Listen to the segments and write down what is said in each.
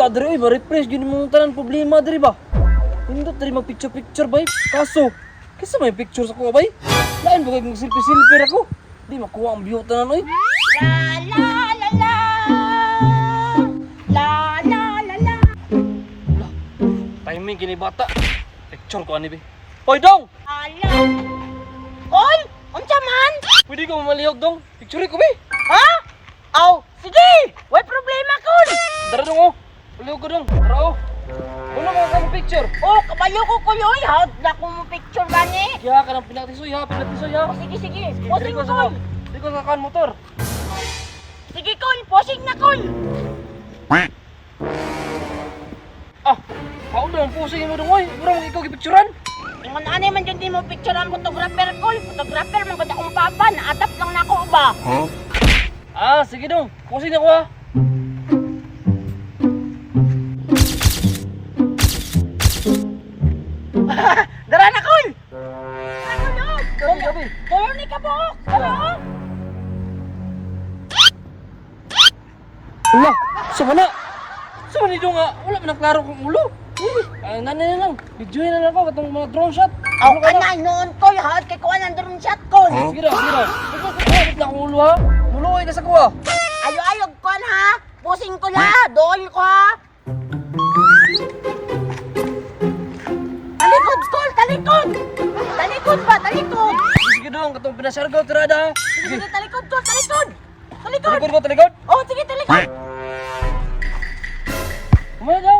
Yuta diri oy, ma-refresh gyud imong tanan problema diri ba. Nindot diri mag picture picture bay. Kaso, kinsa may picture sa kuha bay? Lain ba kay mag selfie selfie ra ko? Di makuha ang view tanan oy. La la la la. La la la la. Timing kini bata. Picture ko ani be. Hoy dong! La la. Kol, unsa man? Pwede ko mamalihog dong. Picture ko be. Ha? Aw, sige. Way problema kol. Dara dong oh. Palihog ko dong. Tara oh. Wala mga ka mo picture. Oh, kabayo ko kuloy. How'd na ko mo picture gani? Kaya ka ng pinatisoy ha, pinatisoy ha. Oh, sige sige. Diri Posing ko sa kol. Diri ko sa kan motor. Sige kol, posing na kol. Ah, hao daw ang pusing mo dong oy. Mura mong ikaw gipicturan. Ingon ani man jud nimo picture ang photographer kol. Photographer man gud akong papa, na-adapt lang nako ba. Ah, sige dong. Pusing ako ha. Dara na kol. Dara kol. Oh. Dong, gabi. Tulo ni ka buok. Dara oh. Wala, sama na. Sama ni dong ah. Wala man ang klaro kong ulo. Ah, nanay na lang. Video na lang ko katong mga drone shot. Aw Ano ka na? kanay noon kol, how'd kay kuan ang drone shot kol. Sige daw, sige daw. Ikaw ko lang akong ulo ha. Muloy ka sa kuha. Ayo ayo kuan ha. Posing ko la, dool ko ha. Talikod kol, talikod. Talikod ba, talikod. Sige dong, katong pinasargaw tirada ha. Sige, sige, talikod kol, talikod. Talikod. Talikod ko, talikod. Oh, sige, talikod. Kumaya daw.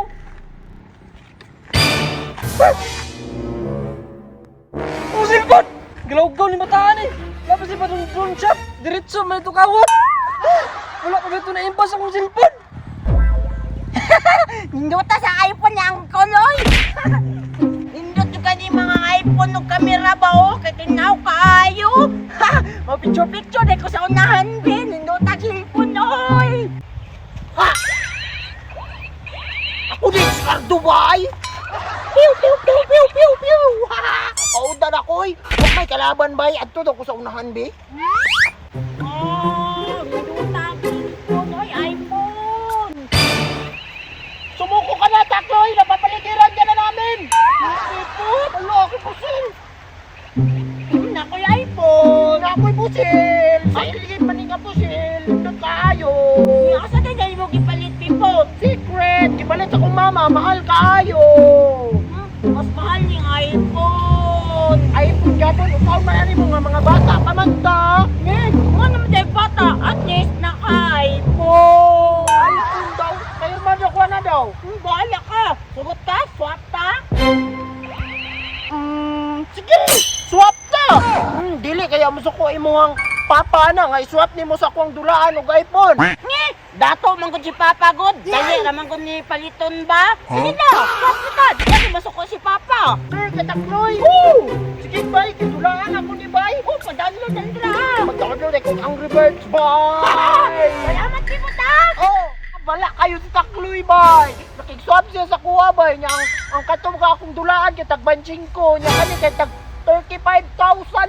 Oh, silpon! Galaw-gaw ni mataan eh. Lapas si patong drone shot. Diretso man ito kawat. Wala pa ba ito na-impas akong silpon? Nindota sa iPhone niya ang koloy. Nindot yung kani mga iPhone ng kamera ba oh, kay tinaw kaayo. Ha, mo picture picture dai ko sa unahan bin, nindota cellphone oy. Ha! Ako din si Dubai! Piu, piu, piu, piu, piu, piu! Ha! Paudan ako eh. Huwag may kalaban bay. Adto daw ko sa unahan be. Oh, nindota ang cellphone oy, iPhone. Sumuko ka na, Takloy! Napapaligiran ka na namin! Sipot, Ala, ako pusil! nakoy iPhone. Ako'y pusil! Sa iligid man nga pusil! Nindot kaayo! Asa kay dai mo gipalit pipot? Secret! Gibalit sa akong mama, mahal kaayo! Mas mahal ning iPhone. iPhone gapon, usaw man ani mo nga mga bata pamanta! Ngin, mo naman tayo bata, at least naka-iPhone. iPhone daw! Kayo man daw, kuha na daw! Bahala ka. Sugot ka, swap ta. Sige! Swap ta! Dili kaya mo suko imuhang papa na nga i-swap nimo sa akong dulaan og iPhone. Nge, dato man gud si Papa gud. Dali ra man gud ni paliton ba? Sige na, swap kita. Di kasi masuko si Papa. Sir, katakloy. Woo! Sige bay, kidulaan ako ni bay. Oh, pa-download ang dra. Mag-download ako og Angry Birds bay. Salamat si Buta. Oh, wala kayo si Takloy bay. Nakig-swap siya sa kuha bay niya ang katong ka akong dulaan kay tag 25 niya kani kay tag 35,000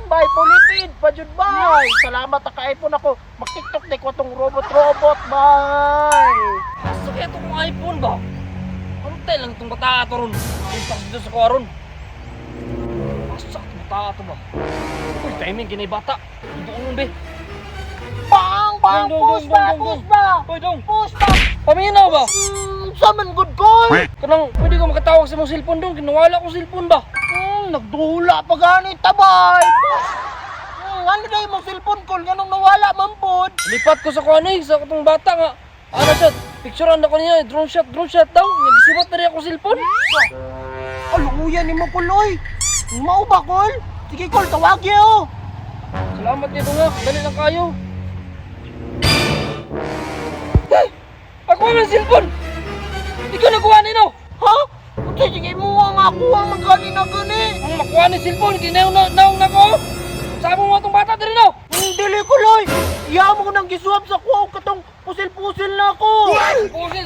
bay pulitid pa jud bay. Salamat ka iPhone ako. Mag-TikTok di ko tong robot-robot bay. Asa kaya itong iPhone ba? Antay lang itong bata ato ron. Punta ko dito sa kuha ron. Asa itong bata ato ba? Uy, timing kinay bata. Doon be. Bang bang Dong, dong, push dong, ba dong, push dong. ba. Uy, dong. Push ba. Paminaw ba? Sa man good call. Kanang pwede ko makatawag sa mong cellphone dong. Kinuwala ko cellphone ba? Nagdula pa gani tabay. Push. Ano na imong cellphone call nganong nawala man pod? Lipat ko sa kuha eh, sa katong bata nga. Ano siya? Picturean ako niya, eh. Drone shot daw. Nagsibat na rin ako cellphone. Aluya ni mo kuloy. Mao ba kol? Sige kol, tawag yo. Salamat kayo nga, dali lang kayo. Hey! Ako ang cellphone! Ikaw nagkuha nino! Ha? Unsa sige mo nga ako ang magani na gani? Ang makuha ni cellphone, kinaw na naong na ko! Saan mo itong bata diri no? Dili kuloy. Iya mo ko nang gisuwab sa kuha og katong pusil-pusil na ako. Pusil